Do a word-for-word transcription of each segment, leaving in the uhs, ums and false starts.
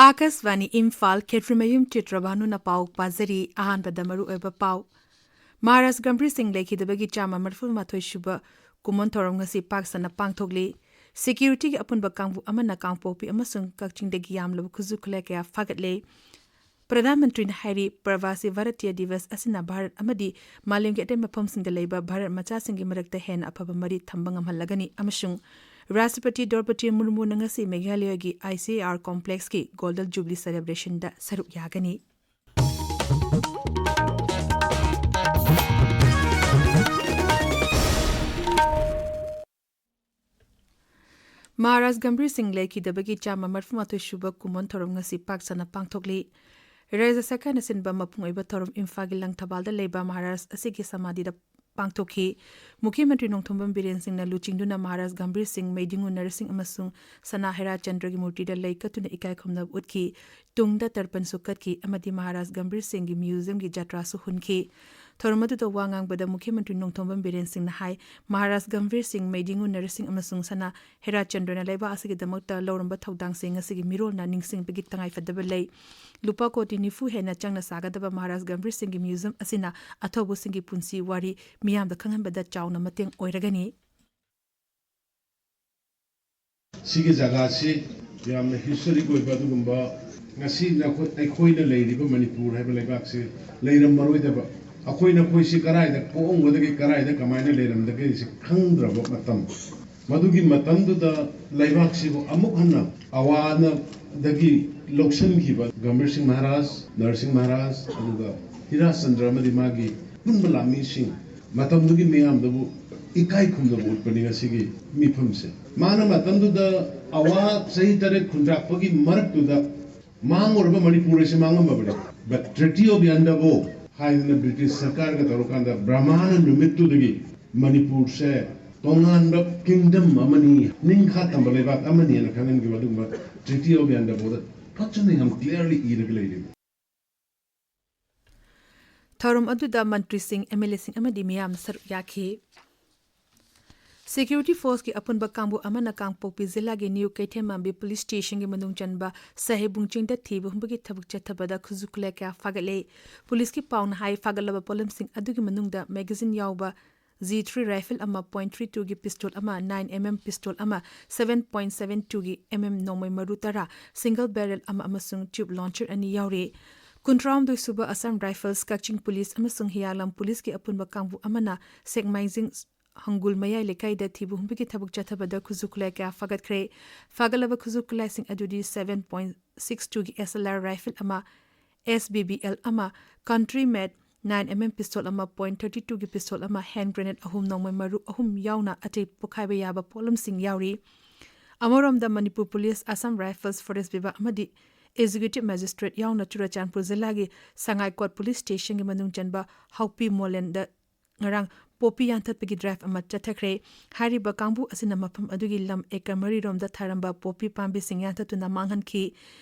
ꯑꯥꯀꯥꯁꯕꯥꯅꯤ ꯏꯝꯐꯥꯜ, ꯈꯦꯇ꯭ꯔꯤꯃꯌꯨꯝ ꯆꯤꯇ꯭ꯔꯕꯥꯅꯨꯅ ꯄꯥꯎ ꯄꯥꯖꯔꯤ꯫ ꯑꯍꯥꯟꯕꯗ ꯃꯔꯨꯑꯣꯏꯕ ꯄꯥꯎ꯫ ꯃꯍꯥꯔꯥꯖ ꯒꯝꯚꯤꯔ ꯁꯤꯡ ꯂꯩꯈꯤꯗꯕꯒꯤ ꯆꯥꯝꯃ ꯃꯔꯤꯐꯨ ꯃꯥꯊꯣꯏ ꯁꯨꯕ ꯀꯨꯃꯣꯟ ꯊꯧꯔꯝ ꯉꯁꯤ ꯄꯥꯛ ꯁꯟꯅ ꯄꯥꯡꯊꯣꯛꯂꯤ꯫ ꯁꯦꯀ꯭ꯌꯨꯔꯤꯇꯤꯒꯤ ꯑꯄꯨꯟꯕ ꯀꯥꯡꯕꯨ ꯑꯃꯅ ꯀꯥꯡꯄꯣꯛꯄꯤ ꯑꯃꯁꯨꯡ ꯀꯛꯆꯤꯡꯗꯒꯤ ꯌꯥꯝꯂꯕ ꯈꯨꯠꯁꯨ ꯈꯨꯠꯂꯥꯏ ꯀꯌꯥ ꯐꯥꯒꯠꯂꯦ꯫ ꯄ꯭ꯔꯙꯥꯟ ꯃꯟꯇ꯭ꯔꯤꯅ ꯍꯥꯏꯔꯤ, ꯄ꯭ꯔꯕꯥꯁꯤ ꯚꯥꯔꯇꯤꯌ ꯗꯤꯕꯁ ꯑꯁꯤꯅ ꯚꯥꯔꯠ ꯑꯃꯗꯤ ꯃꯥꯂꯦꯝꯒꯤ ꯑꯇꯩ ꯃꯐꯝꯁꯤꯡꯗ ꯂꯩꯕ ꯚꯥꯔꯠ ꯃꯆꯥꯁꯤꯡꯒꯤ ꯃꯔꯛꯇ ꯍꯦꯟꯅ ꯑꯐꯕ ꯃꯔꯤ ꯊꯝꯕ ꯉꯝꯍꯜꯂꯒꯅꯤ ꯑꯃꯁꯨꯡ ꯔꯥꯁꯇ꯭ꯔꯄꯇꯤ ꯗ꯭ꯔꯧꯄꯗꯤ ꯃꯨꯔꯃꯨꯅ ꯉꯁꯤ ꯃꯦꯘꯥꯂꯌꯒꯤ I C R ꯀꯣꯝꯄ꯭ꯂꯦꯛꯁꯀꯤ golden jubilee ꯁꯦꯂꯦꯕ꯭ꯔꯦꯁꯟꯗ ꯁꯔꯨꯛ ꯌꯥꯒꯅꯤ꯫ ꯃꯍꯥꯔꯥꯖ ꯒꯝꯚꯤꯔ ꯁꯤꯡ ꯂꯩꯈꯤꯗꯕꯒꯤ ꯆꯥꯝꯃ ꯃꯔꯤꯐꯨ ꯃꯥꯊꯣꯏ ꯁꯨꯕ ꯀꯨꯃꯣꯟ ꯊꯧꯔꯝ ꯉꯁꯤ ꯄꯥꯛ ꯁꯟꯅ ꯄꯥꯡꯊꯣꯛꯂꯤ꯫ ꯔꯥꯖ꯭ꯌ ꯁꯔꯀꯥꯔꯅ ꯁꯤꯟꯕ ꯃꯄꯨꯡ ꯑꯣꯏꯕ ꯊꯧꯔꯝ ꯏꯝꯐꯥꯜꯒꯤ ꯂꯪꯊꯕꯥꯜꯗ ꯂꯩꯕ ꯃꯍꯥꯔꯥꯖ ꯑꯁꯤꯒꯤ ꯁꯃꯥꯙꯤꯗ ꯄꯥꯡꯊꯣꯛꯈꯤ꯫ ꯃꯨꯈ꯭ꯌ ꯃꯟꯇ꯭ꯔꯤ ꯅꯣꯡꯊꯣꯝꯕꯝ ꯕꯤꯔꯦꯟ ꯁꯤꯡꯅ ꯂꯨꯆꯤꯡꯗꯨꯅ ꯃꯍꯥꯔꯥꯖ ꯒꯝꯚꯤꯔ ꯁꯤꯡ, ꯃꯩꯗꯤꯡꯉꯨ ꯅꯔꯁꯤꯡ ꯑꯃꯁꯨꯡ ꯁꯅꯥ ꯍꯦꯔꯥ ꯆꯟꯗ꯭ꯔꯒꯤ ꯃꯨꯔꯇꯤꯗ ꯂꯩ ꯀꯠꯇꯨꯅ ꯏꯀꯥꯏ ꯈꯨꯝꯅꯕ ꯎꯠꯈꯤ꯫ ꯇꯨꯡꯗ ꯇꯔꯄꯟꯁꯨ ꯀꯠꯈꯤ ꯑꯃꯗꯤ ꯃꯍꯥꯔꯥꯖ ꯒꯝꯚꯤꯔ ꯁꯤꯡꯒꯤ ꯃ꯭ꯌꯨꯖꯤꯌꯝꯒꯤ ꯖꯇ꯭ꯔꯥꯁꯨ ꯍꯨꯟꯈꯤ꯫ ꯊꯧꯔꯝ ꯑꯗꯨꯗ ꯋꯥ ꯉꯥꯡꯕꯗ ꯃꯨꯈ꯭ꯌ ꯃꯟꯇ꯭ꯔꯤ ꯅꯣꯡꯊꯣꯝꯕꯝ ꯕꯤꯔꯦꯟ ꯁꯤꯡꯅ ꯍꯥꯏ, ꯃꯍꯥꯔꯥꯖ ꯒꯝꯚꯤꯔ ꯁꯤꯡ, ꯃꯩꯗꯤꯡꯉꯨ ꯅꯔꯁꯤꯡ ꯑꯃꯁꯨꯡ ꯁꯅꯥ ꯍꯦꯔꯥꯆꯟꯗ꯭ꯔꯅ ꯂꯩꯕꯥꯛ ꯑꯁꯤꯒꯤꯗꯃꯛꯇ ꯂꯧꯔꯝꯕ ꯊꯧꯗꯥꯡꯁꯤꯡ ꯉꯁꯤꯒꯤ ꯃꯤꯔꯣꯜꯅ ꯅꯤꯡꯁꯤꯡꯕꯒꯤ ꯇꯉꯥꯏꯐꯗꯕ ꯂꯩ꯫ ꯂꯨꯄꯥ ꯀꯣꯇꯤ ꯅꯤꯐꯨ ꯍꯦꯟꯅ ꯆꯪꯅ ꯁꯥꯒꯗꯕ ꯃꯍꯥꯔꯥꯖ ꯒꯝꯚꯤꯔ ꯁꯤꯡꯒꯤ ꯃ꯭ꯌꯨꯖꯤꯌꯝ ꯑꯁꯤꯅ ꯑꯊꯧꯕꯁꯤꯡꯒꯤ ꯄꯨꯟꯁꯤ ꯋꯥꯔꯤ ꯃꯤꯌꯥꯝꯗ ꯈꯪꯍꯟꯕꯗ ꯆꯥꯎꯅ ꯃꯇꯦꯡ ꯑꯣꯏꯔꯒꯅꯤ꯫ ꯁꯤꯒꯤ ꯖꯒꯥꯁꯤ ꯌꯥꯝꯅ ꯍꯤꯁꯇꯣꯔꯤꯛ ꯑꯣꯏꯕ ꯑꯗꯨꯒꯨꯝꯕ, ꯉꯁꯤ ꯅꯈꯣꯏ, ꯑꯩꯈꯣꯏꯅ ꯂꯩꯔꯤꯕ ꯃꯅꯤꯄꯨꯔ ꯍꯥꯏꯕ ꯂꯩꯕꯥꯛꯁꯤ ꯂꯩꯔꯝꯃꯔꯣꯏꯗꯕ, ꯑꯩꯈꯣꯏ ꯅꯈꯣꯏꯁꯤ ꯀꯔꯥꯏꯗ ꯄꯣꯛꯑꯝꯒꯗꯒꯦ, ꯀꯔꯥꯏꯗ ꯀꯃꯥꯏꯅ ꯂꯩꯔꯝꯗꯒꯦ ꯁꯤ ꯈꯪꯗ꯭ꯔꯕ ꯃꯇꯝ, ꯃꯗꯨꯒꯤ ꯃꯇꯝꯗꯨꯗ ꯂꯩꯕꯥꯛꯁꯤꯕꯨ ꯑꯃꯨꯛ ꯍꯟꯅ ꯑꯋꯥꯅꯗꯒꯤ ꯂꯧꯁꯤꯟꯈꯤꯕ ꯒꯝꯚꯤꯔ ꯁꯤꯡ ꯃꯍꯥꯔꯥꯖ, ꯅꯔꯁꯤꯡ ꯃꯍꯥꯔꯥꯖ, ꯑꯗꯨꯒ ꯍꯤꯔꯥꯆꯟꯗ꯭ꯔ ꯑꯃꯗꯤ ꯃꯥꯒꯤ ꯑꯄꯨꯟꯕ ꯂꯥꯟꯃꯤꯁꯤꯡ, ꯃꯇꯝꯗꯨꯒꯤ ꯃꯤꯌꯥꯝꯗꯕꯨ ꯏꯀꯥꯏ ꯈꯨꯝꯅꯕ ꯎꯠꯄꯅꯤ ꯉꯁꯤꯒꯤ ꯃꯤꯐꯝꯁꯦ꯫ ꯃꯥꯅ ꯃꯇꯝꯗꯨꯗ ꯑꯋꯥ ꯆꯍꯤ ꯇꯔꯦꯠ ꯈꯨꯟꯗ꯭ꯔꯥꯛꯄꯒꯤ ꯃꯔꯛꯇꯨꯗ ꯃꯥꯡꯉꯨꯔꯕ ꯃꯅꯤꯄꯨꯔ ꯑꯁꯤ ꯃꯥꯡꯉꯝꯃꯕꯅꯤ꯫ But Treaty of Yandabo ꯍꯥꯏꯗꯅ ꯕ꯭ꯔꯤꯇꯤꯁ ꯁꯔꯀꯥꯔꯒ ꯇꯧꯔꯀꯥꯟꯗ ꯕ꯭ꯔꯍꯃꯥꯅ ꯅꯨꯃꯤꯠꯇꯨꯗꯒꯤ ꯃꯅꯤꯄꯨꯔꯁꯦ ꯇꯣꯉꯥꯟꯕ kingdom ꯑꯃꯅꯤ, ꯅꯤꯡꯈꯥ ꯇꯝꯕ ꯂꯩꯕꯥꯛ ꯑꯃꯅꯤ ꯍꯥꯏꯅ ꯈꯪꯍꯟꯈꯤꯕ ꯑꯗꯨꯒꯨꯝꯕ Treaty of Yandaboꯗ ꯐꯖꯅ ꯌꯥꯝ clearly ꯏꯔꯒ ꯂꯩꯔꯤ꯫ ꯊꯧꯔꯝ ꯑꯗꯨꯗ ꯃꯟꯇ꯭ꯔꯤꯁꯤꯡ, ꯑꯦꯝ ꯑꯦꯜ ꯑꯦꯁꯤꯡ ꯑꯃꯗꯤ ꯃꯤꯌꯥꯝꯅ ꯁꯔꯨꯛ ꯌꯥꯈꯤ꯫ Security Force ꯀꯤ ꯑꯄꯨꯟꯕ ꯀꯥꯡꯕꯨ ꯑꯃꯅ ꯀꯥꯡꯄꯣꯛꯄꯤ ꯖꯤꯂꯥꯒꯤ ꯅ꯭ꯌꯨ ꯀꯩꯊꯦꯜꯃꯥꯟꯕꯤ ꯄꯨꯂꯤꯁ ꯁ꯭ꯇꯦꯁꯟꯒꯤ ꯃꯅꯨꯡ ꯆꯟꯕ ꯁꯍꯦꯕꯨꯡ ꯆꯤꯡꯗ ꯊꯤꯕ ꯍꯨꯝꯕꯒꯤ ꯊꯕꯛ ꯆꯠꯊꯕꯗ ꯈꯨꯠꯁꯨ ꯈꯨꯠꯂꯥꯏ ꯀꯌꯥ ꯐꯥꯒꯠꯂꯦ꯫ ꯄꯨꯂꯤꯁꯀꯤ ꯄꯥꯎꯅ ꯍꯥꯏ, ꯐꯥꯒꯠꯂꯕ ꯄꯣꯠꯂꯝꯁꯤꯡ ꯑꯗꯨꯒꯤ ꯃꯅꯨꯡꯗ magazine ꯌꯥꯎꯕ G three rifle ꯑꯃ, point three two ꯒꯤ pistol ꯑꯃ, nine M M pistol ꯑꯃ, seven point seven two ꯒꯤ M M ꯅꯣꯡꯃꯩ ꯃꯔꯨ ꯇꯔꯥ, single barrel ꯑꯃ ꯑꯃꯁꯨꯡ tube launcher ꯑꯅꯤ ꯌꯥꯎꯔꯤ꯫ ꯀꯨꯟꯊ꯭ꯔꯥꯍꯨꯝꯗꯣꯏ ꯁꯨꯕ Assam Rifles, ꯀꯛꯆꯤꯡ ꯄꯨꯂꯤꯁ ꯑꯃꯁꯨꯡ ꯍꯤꯌꯥꯂꯝ ꯄꯨꯂꯤꯁꯀꯤ ꯑꯄꯨꯟꯕ ꯀꯥꯡꯕꯨ ꯑꯃꯅ ꯁꯦꯛꯃꯥꯏꯖꯤꯡ ꯍꯪꯒꯨꯜ ꯃꯌꯥꯏ ꯂꯩꯀꯥꯏꯗ ꯊꯤꯕ ꯍꯨꯝꯕꯒꯤ ꯊꯕꯛ ꯆꯠꯊꯕꯗ ꯈꯨꯠꯁꯨ ꯈꯨꯠꯂꯥꯏ ꯀꯌꯥ ꯐꯥꯒꯠꯈ꯭ꯔꯦ꯫ ꯐꯥꯒꯠꯂꯕ ꯈꯨꯠꯁꯨ ꯈꯨꯠꯂꯥꯏꯁꯤꯡ ꯑꯗꯨꯗꯤ seven point six two ꯒꯤ S L R rifle ꯑꯃ, S B B L ꯑꯃ, country made nine M M pistol ꯑꯃ, point thirty two ꯒꯤ pistol ꯑꯃ, hand grenade ꯑꯍꯨꯝ, ꯅꯣꯡꯃꯩ ꯃꯔꯨ ꯑꯍꯨꯝ ꯌꯥꯎꯅ ꯑꯇꯩ ꯄꯣꯈꯥꯏꯕ ꯌꯥꯕ ꯄꯣꯠꯂꯝꯁꯤꯡ ꯌꯥꯎꯔꯤ꯫ ꯑꯃꯔꯣꯝꯗ Manipur police, Assam Rifles, Forest Vibhag ꯑꯃꯗꯤ Executive Magistrate ꯌꯥꯎꯅ ꯆꯨꯔꯆꯥꯟꯄꯨꯔ ꯖꯤꯂꯥꯒꯤ ꯁꯉꯥꯏꯀꯣꯠ ꯄꯨꯂꯤꯁ ꯁ꯭ꯇꯦꯁꯟꯒꯤ ꯃꯅꯨꯡ ꯆꯟꯕ ꯍꯥꯎꯄꯤ ꯃꯣꯂꯦꯟꯗ ꯉꯔꯥꯡ ꯄꯣꯄꯤ ꯌꯥꯟꯊꯠꯄꯒꯤ drive ꯑꯃ ꯆꯠꯊꯈ꯭ꯔꯦ꯫ ꯍꯥꯏꯔꯤꯕ ꯀꯥꯡꯕꯨ ꯑꯁꯤꯅ ꯃꯐꯝ ꯑꯗꯨꯒꯤ ꯂꯝ acre ꯃꯔꯤꯔꯣꯝꯗ ꯊꯥꯔꯝꯕ ꯄꯣꯄꯤ ꯄꯥꯝꯕꯤꯁꯤꯡ ꯌꯥꯟꯊꯠꯇꯨꯅ ꯃꯥꯡꯍꯟꯈꯤ꯫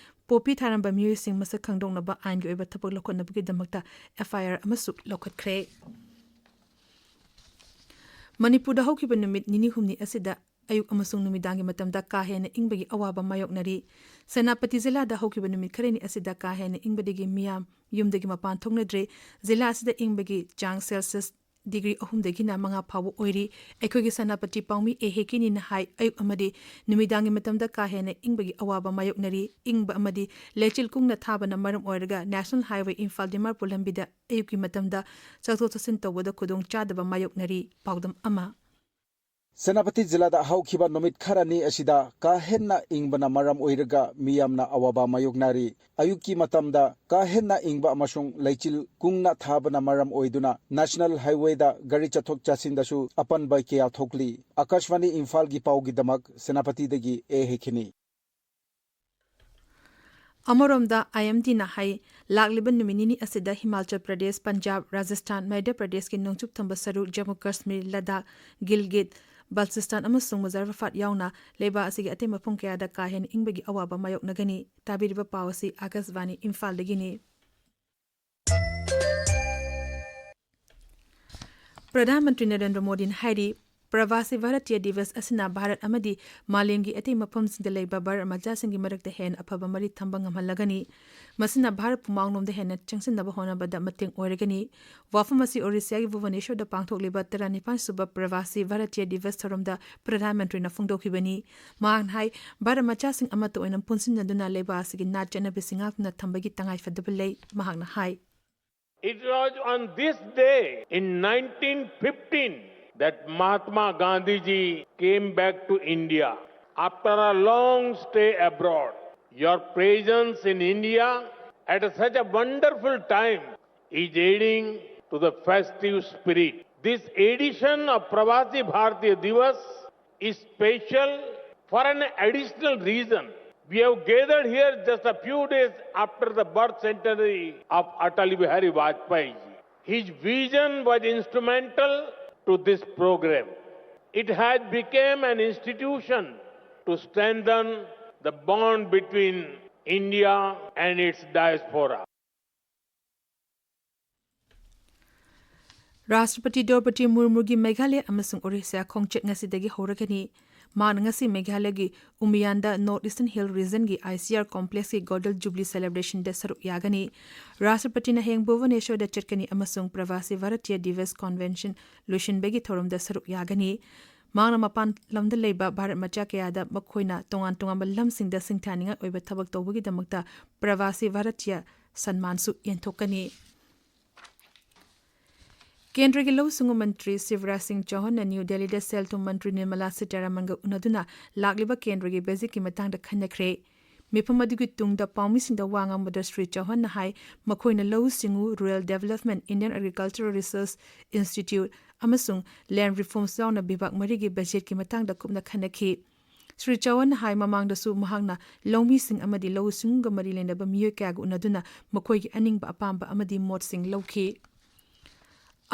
ꯄꯣꯄꯤ ꯊꯥꯔꯝꯕ ꯃꯤꯑꯣꯏꯁꯤꯡ ꯃꯁꯛ ꯈꯪꯗꯣꯛꯅꯕ ꯑꯥꯏꯟꯒꯤ ꯑꯣꯏꯕ ꯊꯕꯛ ꯂꯧꯈꯠꯅꯕꯒꯤꯗꯃꯛꯇ F I R ꯑꯃꯁꯨ ꯂꯧꯈꯠꯈ꯭ꯔꯦ꯫ ꯃꯅꯤꯄꯨꯔꯗ ꯍꯧꯈꯤꯕ ꯅꯨꯃꯤꯠ ꯅꯤꯅꯤ ꯍꯨꯝꯅꯤ ꯑꯁꯤꯗ ꯑꯌꯨꯛ ꯑꯃꯁꯨꯡ ꯅꯨꯃꯤꯗꯥꯡꯒꯤ ꯃꯇꯝꯗ ꯀꯥ ꯍꯦꯟꯅ ꯏꯪꯕꯒꯤ ꯑꯋꯥꯕ ꯃꯥꯌꯣꯛꯅꯔꯤ꯫ ꯁꯦꯅꯥꯄꯇꯤ ꯖꯤꯂꯥꯗ ꯍꯧꯈꯤꯕ ꯅꯨꯃꯤꯠ ꯈꯔꯅꯤ ꯑꯁꯤꯗ ꯀꯥ ꯍꯦꯟꯅ ꯏꯪꯕꯗꯒꯤ ꯃꯤꯌꯥꯝ ꯌꯨꯝꯗꯒꯤ ꯃꯄꯥꯟ ꯊꯣꯛꯅꯗ꯭ꯔꯦ꯫ ꯖꯤꯂꯥ ꯑꯁꯤꯗ ꯏꯪꯕꯒꯤ ꯆꯥꯡ Celsius degree ꯑꯍꯨꯝꯗꯒꯤꯅ ꯃꯉꯥ ꯐꯥꯎꯕ ꯑꯣꯏꯔꯤ꯫ ꯑꯩꯈꯣꯏꯒꯤ ꯁꯦꯅꯥꯄꯇꯤ ꯄꯥꯎꯃꯤ ꯑꯦ ꯍꯦꯀꯤꯅꯤꯅ ꯍꯥꯏ, ꯑꯌꯨꯛ ꯑꯃꯗꯤ ꯅꯨꯃꯤꯗꯥꯡꯒꯤ ꯃꯇꯝꯗ ꯀꯥ ꯍꯦꯟꯅ ꯏꯪꯕꯒꯤ ꯑꯋꯥꯕ ꯃꯥꯌꯣꯛꯅꯔꯤ꯫ ꯏꯪꯕ ꯑꯃꯗꯤ ꯂꯩꯆꯤꯜ ꯀꯨꯡꯅ ꯊꯥꯕꯅ ꯃꯔꯝ ꯑꯣꯏꯔꯒ National Highway ꯏꯝꯐꯥꯜ ꯗꯤꯃꯥꯄꯨꯔ ꯂꯝꯕꯤꯗ ꯑꯌꯨꯛꯀꯤ ꯃꯇꯝꯗ ꯆꯠꯊꯣꯛ ꯆꯠꯁꯤꯟ ꯇꯧꯕꯗ ꯈꯨꯗꯣꯡ ꯆꯥꯗꯕ ꯃꯥꯌꯣꯛꯅꯔꯤ꯫ ꯄꯥꯎꯗꯝ ꯑꯃ꯫ ꯁꯦꯅꯥꯄꯇꯤ ꯖꯤꯂꯥꯗ ꯍꯧꯈꯤꯕ ꯅꯨꯃꯤꯠ ꯈꯔꯅꯤ ꯑꯁꯤꯗ ꯀꯥ ꯍꯦꯟꯅ ꯏꯪꯕꯅ ꯃꯔꯝ ꯑꯣꯏꯔꯒ ꯃꯤꯌꯥꯝꯅ ꯑꯋꯥꯕ ꯃꯥꯌꯣꯛꯅꯔꯤ꯫ ꯑꯌꯨꯛꯀꯤ ꯃꯇꯝꯗ ꯀꯥ ꯍꯦꯟꯅ ꯏꯪꯕ ꯑꯃꯁꯨꯡ ꯂꯩꯆꯤꯜ ꯀꯨꯡꯅ ꯊꯥꯕꯅ ꯃꯔꯝ ꯑꯣꯏꯗꯨꯅ National Highwayꯗ ꯒꯥꯔꯤ ꯆꯠꯊꯣꯛ ꯆꯠꯁꯤꯟꯗꯁꯨ ꯑꯄꯟꯕ ꯀꯌꯥ ꯊꯣꯛꯂꯤ꯫ ꯑꯀꯥꯁꯕꯥꯅꯤ ꯏꯝꯐꯥꯜꯒꯤ ꯄꯥꯎꯒꯤꯗꯃꯛ ꯁꯦꯅꯥꯄꯇꯤꯗꯒꯤ ꯑꯦ ꯍꯦꯀꯤꯅꯤ꯫ ꯑꯃꯔꯣꯝꯗ, I M Dꯅ ꯍꯥꯏ, ꯂꯥꯛꯂꯤꯕ ꯅꯨꯃꯤꯠ ꯅꯤꯅꯤ ꯑꯁꯤꯗ ꯍꯤꯃꯥꯆꯜ ꯄ꯭ꯔꯗꯦꯁ, ꯄꯟꯖꯥꯕ, ꯔꯥꯖꯁꯊꯥꯟ, ꯃꯙ꯭ꯌ ꯄ꯭ꯔꯗꯦꯁꯀꯤ ꯅꯣꯡꯆꯨꯞ ꯊꯪꯕ ꯁꯔꯨꯛ, ꯖꯝꯃꯨ ꯀꯥꯁꯃꯤꯔ, ꯂꯗꯥꯈ, ꯒꯤꯜꯒꯤꯠ, ꯕꯜꯆꯤꯁꯇꯥꯟ ꯑꯃꯁꯨꯡ ꯃꯨꯖꯥꯐꯔꯐꯥꯗ ꯌꯥꯎꯅ ꯂꯩꯕꯥꯛ ꯑꯁꯤꯒꯤ ꯑꯇꯩ ꯃꯐꯝ ꯀꯌꯥꯗ ꯀꯥ ꯍꯦꯟꯅ ꯏꯪꯕꯒꯤ ꯑꯋꯥꯕ ꯃꯥꯌꯣꯛꯅꯒꯅꯤ꯫ ꯇꯥꯕꯤꯔꯤꯕ ꯄꯥꯎ ꯑꯁꯤ ꯑꯥꯀꯥꯁꯕꯥꯅꯤ ꯏꯝꯐꯥꯜꯗꯒꯤꯅꯤ꯫ ꯄ꯭ꯔꯙꯥꯟ ꯃꯟꯇ꯭ꯔꯤ ꯅꯔꯦꯟꯗ꯭ꯔ ꯃꯣꯗꯤꯅ ꯍꯥꯏꯔꯤ, ꯄ꯭ꯔꯕꯥꯁꯤ ꯚꯥꯔꯇꯤꯌ ꯗꯤꯕꯁ ꯑꯁꯤꯅ ꯚꯥꯔꯠ ꯑꯃꯗꯤ ꯃꯥꯂꯦꯝꯒꯤ ꯑꯇꯩ ꯃꯐꯝꯁꯤꯡꯗ ꯂꯩꯕ ꯚꯥꯔꯠ ꯃꯆꯥꯁꯤꯡꯒꯤ ꯃꯔꯛꯇ ꯍꯦꯟꯅ ꯑꯐꯕ ꯃꯔꯤ ꯊꯝꯕ ꯉꯝꯍꯜꯂꯒꯅꯤ꯫ ꯃꯁꯤꯅ ꯚꯥꯔꯠꯄꯨ ꯃꯥꯡꯂꯣꯝꯗ ꯍꯦꯟꯅ ꯆꯪꯁꯤꯟꯅꯕ ꯍꯣꯠꯅꯕꯗ ꯃꯇꯦꯡ ꯑꯣꯏꯔꯒꯅꯤ꯫ ꯋꯥꯐꯝ ꯑꯁꯤ ꯑꯣꯔꯤꯁꯤꯌꯥꯒꯤ ꯚꯨꯕꯅꯦꯁ꯭ꯋꯔꯗ ꯄꯥꯡꯊꯣꯛꯂꯤꯕ ꯇꯔꯥꯅꯤꯄꯥꯟ ꯁꯨꯕ ꯄ꯭ꯔꯕꯥꯁꯤ ꯚꯥꯔꯇꯤꯌ ꯗꯤꯕꯁ ꯊꯧꯔꯝꯗ ꯄ꯭ꯔꯙꯥꯟ ꯃꯟꯇ꯭ꯔꯤꯅ ꯐꯣꯡꯗꯣꯛꯈꯤꯕꯅꯤ꯫ ꯃꯍꯥꯛꯅ ꯍꯥꯏ, ꯚꯥꯔꯠ ꯃꯆꯥꯁꯤꯡ ꯑꯃꯠꯇ ꯑꯣꯏꯅ ꯄꯨꯟꯁꯤꯟꯅꯗꯨꯅ ꯂꯩꯕꯥꯛ ꯑꯁꯤꯒꯤ ꯅꯥꯠ ꯆꯠꯅꯕꯤꯁꯤꯡ ꯉꯥꯛꯇꯨꯅ ꯊꯝꯕꯒꯤ ꯇꯉꯥꯏꯐꯗꯕ ꯂꯩ꯫ ꯃꯍꯥꯛꯅ ꯍꯥꯏ, It was on this day in nineteen fifteen that Mahatma Gandhi ji came back to India after a long stay abroad. Your presence in India at such a wonderful time is adding to the festive spirit. This edition of Pravasi Bharatiya Divas is special for an additional reason. We have gathered here just a few days after the birth centenary of Atal Bihari Vajpayee ji. His vision was instrumental to this program. It has become an institution to strengthen the bond between India and its diaspora. ꯔꯥꯁꯇ꯭ꯔꯄꯇꯤ ꯗ꯭ꯔꯧꯄꯗꯤ ꯃꯨꯔꯃꯨꯒꯤ ꯃꯦꯘꯥꯂꯌ ꯑꯃꯁꯨꯡ ꯑꯣꯔꯤꯁꯥ ꯈꯣꯡꯆꯠ ꯉꯁꯤꯗꯒꯤ ꯍꯧꯔꯒꯅꯤ꯫ ꯃꯍꯥꯛꯅ ꯉꯁꯤ ꯃꯦꯘꯥꯂꯌꯒꯤ ꯎꯃꯤꯌꯥꯟꯗ North Eastern Hill Region ꯒꯤ ICR Complex ꯀꯤ Golden Jubilee Celebration ꯗ ꯁꯔꯨꯛ ꯌꯥꯒꯅꯤ꯫ ꯔꯥꯁꯇ꯭ꯔꯄꯇꯤꯅ ꯍꯌꯦꯡ ꯚꯨꯕꯅꯦꯁ꯭ꯋꯔꯗ ꯆꯠꯀꯅꯤ ꯑꯃꯁꯨꯡ ꯄ꯭ꯔꯕꯥꯁꯤ ꯚꯥꯔꯇꯤꯌ ꯗꯤꯕꯁ Convention ꯂꯣꯏꯁꯤꯟꯕꯒꯤ ꯊꯧꯔꯝꯗ ꯁꯔꯨꯛ ꯌꯥꯒꯅꯤ꯫ ꯃꯍꯥꯛꯅ ꯃꯄꯥꯟ ꯂꯝꯗ ꯂꯩꯕ ꯚꯥꯔꯠ ꯃꯆꯥ ꯀꯌꯥꯗ ꯃꯈꯣꯏꯅ ꯇꯣꯉꯥꯟ ꯇꯣꯉꯥꯟꯕ ꯂꯝꯁꯤꯡꯗ ꯁꯤꯡꯊꯥꯅꯤꯡꯉꯥꯏ ꯑꯣꯏꯕ ꯊꯕꯛ ꯇꯧꯕꯒꯤꯗꯃꯛꯇ ꯄ꯭ꯔꯕꯥꯁꯤ ꯚꯥꯔꯇꯤꯌ ꯁꯟꯃꯥꯟꯁꯨ ꯌꯦꯟꯊꯣꯛꯀꯅꯤ꯫ ꯀꯦꯟꯗ꯭ꯔꯒꯤ ꯂꯧꯎ ꯁꯤꯡꯎ ꯃꯟꯇ꯭ꯔꯤ ꯁꯤꯕꯔꯥꯖ ꯁꯤꯡ ꯆꯧꯍꯥꯟꯅ ꯅ꯭ꯌꯨ ꯗꯦꯜꯂꯤꯗ ꯁꯦꯜ ꯊꯨꯝ ꯃꯟꯇ꯭ꯔꯤ ꯅꯤꯔꯃꯂꯥ ꯁꯤꯇꯥꯔꯥꯃꯟꯒ ꯎꯅꯗꯨꯅ ꯂꯥꯛꯂꯤꯕ ꯀꯦꯟꯗ꯭ꯔꯒꯤ ꯕꯖꯦꯠꯀꯤ ꯃꯇꯥꯡꯗ ꯈꯟꯅꯈ꯭ꯔꯦ꯫ ꯃꯤꯐꯝ ꯑꯗꯨꯒꯤ ꯇꯨꯡꯗ ꯄꯥꯎꯃꯤꯁꯤꯡꯗ ꯋꯥ ꯉꯥꯡꯕꯗ ꯁ꯭ꯔꯤ ꯆꯧꯍꯥꯟꯅ ꯍꯥꯏ, ꯃꯈꯣꯏꯅ ꯂꯧꯎ ꯁꯤꯡꯎ, Rural Development, Indian Agricultural Research Institute ꯑꯃꯁꯨꯡ Land Reforms ꯌꯥꯎꯅ ꯕꯤꯚꯥꯒ ꯃꯔꯤꯒꯤ ꯕꯖꯦꯠꯀꯤ ꯃꯇꯥꯡꯗ ꯀꯨꯞꯅ ꯈꯟꯅꯈꯤ꯫ ꯁ꯭ꯔꯤ ꯆꯧꯍꯥꯟꯅ ꯍꯥꯏ, ꯃꯃꯥꯡꯗꯁꯨ ꯃꯍꯥꯛꯅ ꯂꯧꯃꯤꯁꯤꯡ ꯑꯃꯗꯤ ꯂꯧꯎ ꯁꯤꯡꯎꯒ ꯃꯔꯤ ꯂꯩꯅꯕ ꯃꯤꯑꯣꯏ ꯀꯌꯥꯒ ꯎꯅꯗꯨꯅ ꯃꯈꯣꯏꯒꯤ ꯑꯅꯤꯡꯕ ꯑꯄꯥꯝꯕ ꯑꯃꯗꯤ ꯃꯣꯠꯁꯤꯡ ꯂꯧꯈꯤ꯫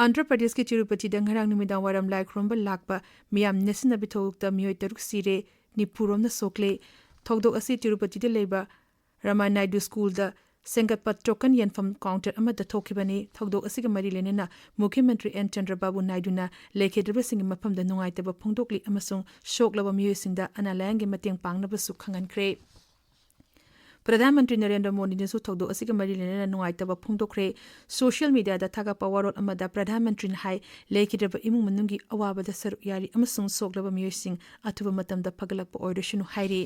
ꯑꯟꯙ꯭ꯔ ꯄ꯭ꯔꯗꯦꯁꯀꯤ ꯇꯤꯔꯨꯄꯇꯤꯗ ꯉꯔꯥꯡ ꯅꯨꯃꯤꯗꯥꯡ ꯋꯥꯏꯔꯝ ꯂꯥꯏ ꯈꯨꯔꯨꯝꯕ ꯂꯥꯛꯄ ꯃꯤꯌꯥꯝ ꯅꯦꯠꯁꯤꯟꯅꯕꯤ ꯊꯧꯗꯣꯛꯇ ꯃꯤꯑꯣꯏ ꯇꯔꯨꯛ ꯁꯤꯔꯦ, ꯅꯤꯐꯨ ꯔꯣꯝꯅ ꯁꯣꯛꯂꯦ꯫ ꯊꯧꯗꯣꯛ ꯑꯁꯤ ꯇꯤꯔꯨꯄꯇꯤꯗ ꯂꯩꯕ ꯔꯃꯥꯅꯥꯏꯗꯨ ꯁ꯭ꯀꯨꯜꯗ ꯁꯦꯝꯒꯠꯄ ꯇꯣꯀꯟ ꯌꯦꯟꯐꯝ ꯀꯥꯎꯟꯇꯔ ꯑꯃꯗ ꯊꯣꯛꯈꯤꯕꯅꯤ꯫ ꯊꯧꯗꯣꯛ ꯑꯁꯤꯒ ꯃꯔꯤ ꯂꯩꯅꯅ ꯃꯨꯈ꯭ꯌ ꯃꯟꯇ꯭ꯔꯤ ꯑꯦꯟ ꯆꯟꯗ꯭ꯔꯕꯥꯕꯨ ꯅꯥꯏꯗꯨꯅ ꯂꯩꯈꯤꯗ꯭ꯔꯕꯁꯤꯡꯒꯤ ꯃꯐꯝꯗ ꯅꯨꯡꯉꯥꯏꯇꯕ ꯐꯣꯡꯗꯣꯛꯂꯤ ꯑꯃꯁꯨꯡ ꯁꯣꯛꯂꯕ ꯃꯤꯑꯣꯏꯁꯤꯡꯗ ꯑꯅꯥ ꯂꯥꯌꯦꯡꯒꯤ ꯃꯇꯦꯡ ꯄꯥꯡꯅꯕꯁꯨ ꯈꯪꯍꯟꯈ꯭ꯔꯦ꯫ ꯄ꯭ꯔꯙꯥꯟ ꯃꯟꯇ꯭ꯔꯤ ꯅꯔꯦꯟꯗ꯭ꯔ ꯃꯣꯗꯤꯅꯁꯨ ꯊꯧꯗꯣꯛ ꯑꯁꯤꯒ ꯃꯔꯤ ꯂꯩꯅꯅ ꯅꯨꯡꯉꯥꯏꯇꯕ ꯐꯣꯡꯗꯣꯛꯈ꯭ꯔꯦ꯫ ꯁꯣꯁꯤꯌꯦꯜ ꯃꯤꯗꯤꯌꯥꯗ ꯊꯥꯒꯠꯄ ꯋꯥꯔꯣꯜ ꯑꯃꯗ ꯄ꯭ꯔꯙꯥꯟ ꯃꯟꯇ꯭ꯔꯤꯅ ꯍꯥꯏ, ꯂꯩꯈꯤꯗ꯭ꯔꯕ ꯏꯃꯨꯡ ꯃꯅꯨꯡꯒꯤ ꯑꯋꯥꯕꯗ ꯁꯔꯨꯛ ꯌꯥꯔꯤ ꯑꯃꯁꯨꯡ ꯁꯣꯛꯂꯕ ꯃꯤꯑꯣꯏꯁꯤꯡ ꯑꯊꯨꯕ ꯃꯇꯝꯗ ꯐꯒꯠꯂꯛꯄ ꯑꯣꯏꯔꯁꯅꯨ ꯍꯥꯏꯔꯤ꯫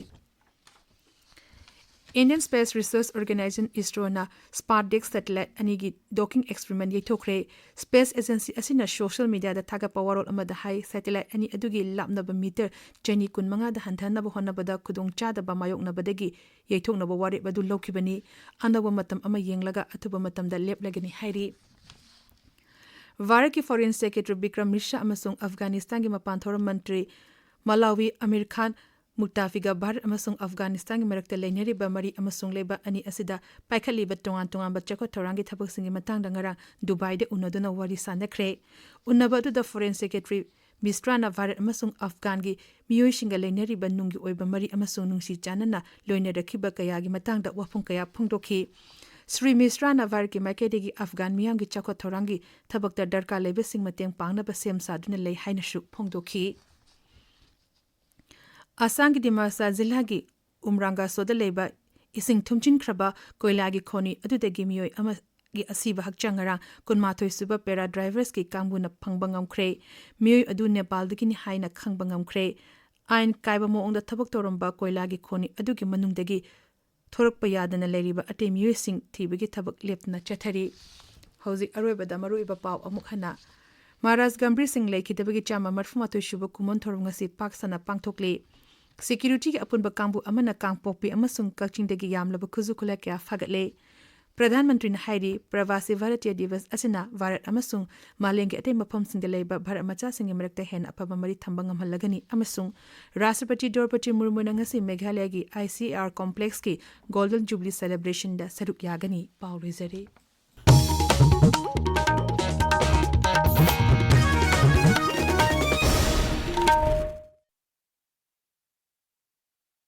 Indian Space Research Organization, ꯏꯁꯔꯣꯅ ꯁ꯭ꯄꯥꯔꯗꯦꯛꯁ ꯁꯦꯇꯦꯂꯥꯏꯠ ꯑꯅꯤꯒꯤ ꯗꯣꯀꯤꯡ ꯑꯦꯛꯁꯄꯦꯔꯤꯃꯦꯟ ꯌꯩꯊꯣꯛꯈ꯭ꯔꯦ꯫ ꯁ꯭ꯄꯦꯁ ꯑꯦꯖꯦꯟꯁꯤ ꯑꯁꯤꯅ ꯁꯣꯁꯤꯌꯦꯜ ꯃꯤꯗꯤꯌꯥꯗ ꯊꯥꯒꯠꯄ ꯋꯥꯔꯣꯜ ꯑꯃꯗ ꯍꯥꯏ, ꯁꯦꯇꯦꯂꯥꯏꯠ ꯑꯅꯤ ꯑꯗꯨꯒꯤ ꯂꯥꯞꯅꯕ ꯃꯤꯇꯔ ꯆꯅꯤ ꯀꯨꯟꯃꯉꯥꯗ ꯍꯟꯊꯍꯟꯅꯕ ꯍꯣꯠꯅꯕꯗ ꯈꯨꯗꯣꯡꯆꯥꯗꯕ ꯃꯥꯌꯣꯛꯅꯕꯗꯒꯤ ꯌꯩꯊꯣꯛꯅꯕ ꯋꯥꯔꯦꯞ ꯑꯗꯨ ꯂꯧꯈꯤꯕꯅꯤ꯫ ꯑꯅꯧꯕ ꯃꯇꯝ ꯑꯃ ꯌꯦꯡꯂꯒ ꯑꯊꯨꯕ ꯃꯇꯝꯗ ꯂꯦꯞꯂꯒꯅꯤ ꯍꯥꯏꯔꯤ꯫ ꯚꯥꯔꯠꯀꯤ ꯐꯣꯔꯦꯟ ꯁꯦꯀ꯭ꯔꯦꯇꯔꯤ ꯕꯤꯀ꯭ꯔꯝ ꯃꯤꯁ꯭ꯔꯥ ꯑꯃꯁꯨꯡ ꯑꯐꯒꯥꯅꯤꯁꯇꯥꯟꯒꯤ ꯃꯄꯥꯟ ꯊꯧꯔꯝ ꯃꯟꯇ꯭ꯔꯤ ꯃꯂꯥꯋꯤ ꯑꯃꯤꯔ ꯈꯥꯟ ꯃꯨꯛꯇꯥꯐꯤꯒ ꯚꯥꯔꯠ ꯑꯃꯁꯨꯡ ꯑꯐꯒꯥꯅꯤꯁꯇꯥꯟꯒꯤ ꯃꯔꯛꯇ ꯂꯩꯅꯔꯤꯕ ꯃꯔꯤ ꯑꯃꯁꯨꯡ ꯂꯩꯕꯥꯛ ꯑꯅꯤ ꯑꯁꯤꯗ ꯄꯥꯏꯈꯠꯂꯤꯕ ꯇꯣꯉꯥꯟ ꯇꯣꯉꯥꯟꯕ ꯆꯥꯎꯈꯠ ꯊꯧꯔꯥꯡꯒꯤ ꯊꯕꯛꯁꯤꯡꯒꯤ ꯃꯇꯥꯡꯗ ꯉꯔꯥꯡ ꯗꯨꯕꯥꯏꯗ ꯎꯅꯗꯨꯅ ꯋꯥꯔꯤ ꯁꯥꯅꯈ꯭ꯔꯦ꯫ ꯎꯅꯕ ꯑꯗꯨꯗ ꯐꯣꯔꯦꯟ ꯁꯦꯀ꯭ꯔꯦꯇꯔꯤ ꯃꯤꯁ꯭ꯔꯥꯅ ꯚꯥꯔꯠ ꯑꯃꯁꯨꯡ ꯑꯐꯒꯥꯟꯒꯤ ꯃꯤꯑꯣꯏꯁꯤꯡꯒ ꯂꯩꯅꯔꯤꯕ ꯅꯨꯡꯒꯤ ꯑꯣꯏꯕ ꯃꯔꯤ ꯑꯃꯁꯨꯡ ꯅꯨꯡꯁꯤ ꯆꯥꯟꯅꯅ ꯂꯣꯏꯅꯔꯛꯈꯤꯕ ꯀꯌꯥꯒꯤ ꯃꯇꯥꯡꯗ ꯋꯥꯐꯝ ꯀꯌꯥ ꯐꯣꯡꯗꯣꯛꯈꯤ꯫ ꯁ꯭ꯔꯤ ꯃꯤꯁ꯭ꯔꯥꯅ ꯚꯥꯔꯠꯀꯤ ꯃꯥꯏꯀꯩꯗꯒꯤ ꯑꯐꯒꯥꯟ ꯃꯤꯌꯥꯝꯒꯤ ꯆꯥꯎꯈꯠ ꯊꯧꯔꯥꯡꯒꯤ ꯊꯕꯛꯇ ꯗꯔꯀꯥꯔ ꯂꯩꯕꯁꯤꯡ ꯃꯇꯦꯡ ꯄꯥꯡꯅꯕ ꯁꯦꯝ ꯁꯥꯗꯨꯅ ꯂꯩ ꯍꯥꯏꯅꯁꯨ ꯐꯣꯡꯗꯣꯛꯈꯤ꯫ ꯑꯁꯥꯝꯒꯤ ꯗꯤꯃꯥꯁꯥ ꯖꯤꯂꯥꯒꯤ ꯎꯝꯔꯥꯡꯒꯥꯁꯣꯗ ꯂꯩꯕ ꯏꯁꯤꯡ ꯊꯨꯝꯖꯤꯟꯈ꯭ꯔꯕ ꯀꯣꯏꯂꯥꯒꯤ ꯈꯣꯅꯤ ꯑꯗꯨꯗꯒꯤ ꯃꯤꯑꯣꯏ ꯑꯃꯒꯤ ꯑꯁꯤꯕ ꯍꯛꯆꯥꯡ ꯉꯔꯥꯡ ꯀꯨꯟꯃꯥꯊꯣꯏ ꯁꯨꯕ ꯄꯦꯔꯥ ꯗ꯭ꯔꯥꯏꯚꯔꯁꯀꯤ ꯀꯥꯡꯕꯨꯅ ꯐꯪꯕ ꯉꯝꯈ꯭ꯔꯦ꯫ ꯃꯤꯑꯣꯏ ꯑꯗꯨ ꯅꯦꯄꯥꯜꯗꯒꯤꯅꯤ ꯍꯥꯏꯅ ꯈꯪꯕ ꯉꯝꯈ꯭ꯔꯦ꯫ ꯑꯥꯏꯟ ꯀꯥꯏꯕ ꯃꯑꯣꯡꯗ ꯊꯕꯛ ꯇꯧꯔꯝꯕ ꯀꯣꯏꯂꯥꯒꯤ ꯈꯣꯅꯤ ꯑꯗꯨꯒꯤ ꯃꯅꯨꯡꯗꯒꯤ ꯊꯣꯔꯛꯄ ꯌꯥꯗꯅ ꯂꯩꯔꯤꯕ ꯑꯇꯩ ꯃꯤꯑꯣꯏꯁꯤꯡ ꯊꯤꯕꯒꯤ ꯊꯕꯛ ꯂꯦꯞꯇꯅ ꯆꯠꯊꯔꯤ꯫ ꯍꯧꯖꯤꯛ ꯑꯔꯣꯏꯕꯗ ꯃꯔꯨꯑꯣꯏꯕ ꯄꯥꯎ ꯑꯃꯨꯛ ꯍꯟꯅ꯫ ꯃꯍꯥꯔꯥꯖ ꯒꯝꯚꯤꯔ ꯁꯤꯡ ꯂꯩꯈꯤꯗꯕꯒꯤ ꯆꯥꯝꯃ ꯃꯔꯤꯐꯨ ꯃꯥꯊꯣꯏ ꯁꯨꯕ ꯀꯨꯝꯑꯣꯟ ꯊꯧꯔꯝ ꯉꯁꯤ ꯄꯥꯛ ꯁꯟꯅ ꯄꯥꯡꯊꯣꯛꯂꯤ꯫ ꯁꯦꯀ꯭ꯌꯨꯔꯤꯇꯤꯒꯤ ꯑꯄꯨꯟꯕ ꯀꯥꯡꯕꯨ ꯑꯃꯅ ꯀꯥꯡꯄꯣꯛꯄꯤ ꯑꯃꯁꯨꯡ ꯀꯛꯆꯤꯡꯗꯒꯤ ꯌꯥꯝꯂꯕ ꯈꯨꯠꯁꯨ ꯈꯨꯠꯂꯥꯏ ꯀꯌꯥ ꯐꯥꯒꯠꯂꯦ꯫ ꯄ꯭ꯔꯙꯥꯟ ꯃꯟꯇ꯭ꯔꯤꯅ ꯍꯥꯏꯔꯤ, ꯄ꯭ꯔꯕꯥꯁꯤ ꯚꯥꯔꯇꯤꯌ ꯗꯤꯕꯁ ꯑꯁꯤꯅ ꯚꯥꯔꯠ ꯑꯃꯁꯨꯡ ꯃꯥꯂꯦꯝꯒꯤ ꯑꯇꯩ ꯃꯐꯝꯁꯤꯡꯗ ꯂꯩꯕ ꯚꯥꯔꯠ ꯃꯆꯥꯁꯤꯡꯒꯤ ꯃꯔꯛꯇ ꯍꯦꯟꯅ ꯑꯐꯕ ꯃꯔꯤ ꯊꯝꯕ ꯉꯝꯍꯜꯂꯒꯅꯤ ꯑꯃꯁꯨꯡ ꯔꯥꯁꯇ꯭ꯔꯄꯇꯤ ꯗ꯭ꯔꯧꯄꯗꯤ ꯃꯨꯔꯃꯨꯅ ꯉꯁꯤ ꯃꯦꯘꯥꯂꯌꯒꯤ I C R ꯀꯣꯝꯄ꯭ꯂꯦꯛꯁꯀꯤ golden jubilee ꯁꯦꯂꯦꯕ꯭ꯔꯦꯁꯟꯗ ꯁꯔꯨꯛ ꯌꯥꯒꯅꯤ꯫ ꯄꯥꯎ ꯂꯣꯏꯖꯔꯦ꯫